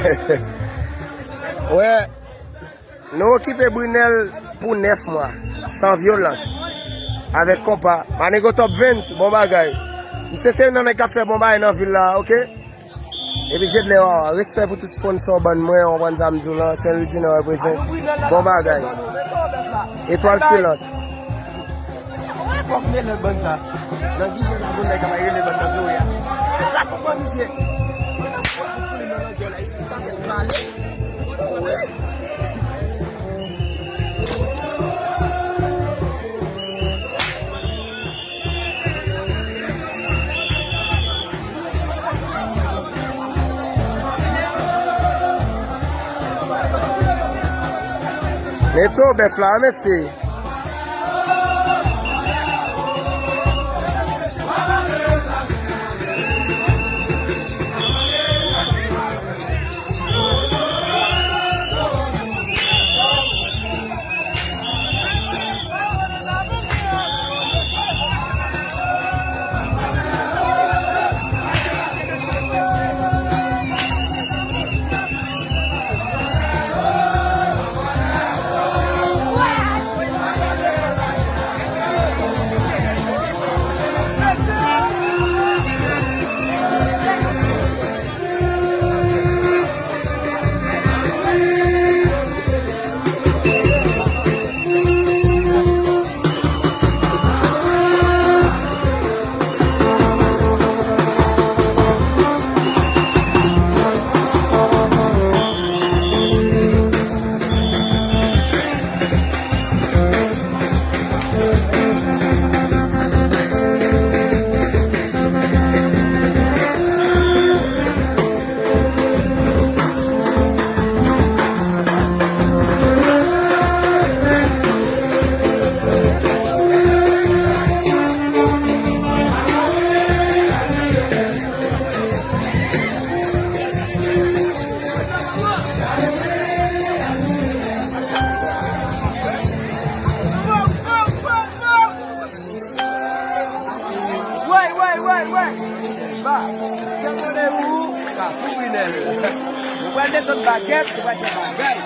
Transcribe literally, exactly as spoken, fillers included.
Wè, nou okipe Brinel pou nèf mwa, san vyolans, avèk konpa. Manego Top Vens, bon bagay. Misye se youn nan nèg k ap fè bon bagay nan vil la, oke? Epi Jedley Wawa, respè pou tout sponsò bann mwen, w konprann sa m di w lan, Sen Lwi di Nò reprezent. Bon bagay. Etwal filant. Fòk rele bann sa. Nan giche sa, moun nèg ap rele bann nan zore a. Sa pou pran misye. Mete w bèf la, mesye. Woy, woy, woy, woy. Ba, gen randevou, Kafou Brinel. Nou pral desann bagèt, nou pral fè bagay.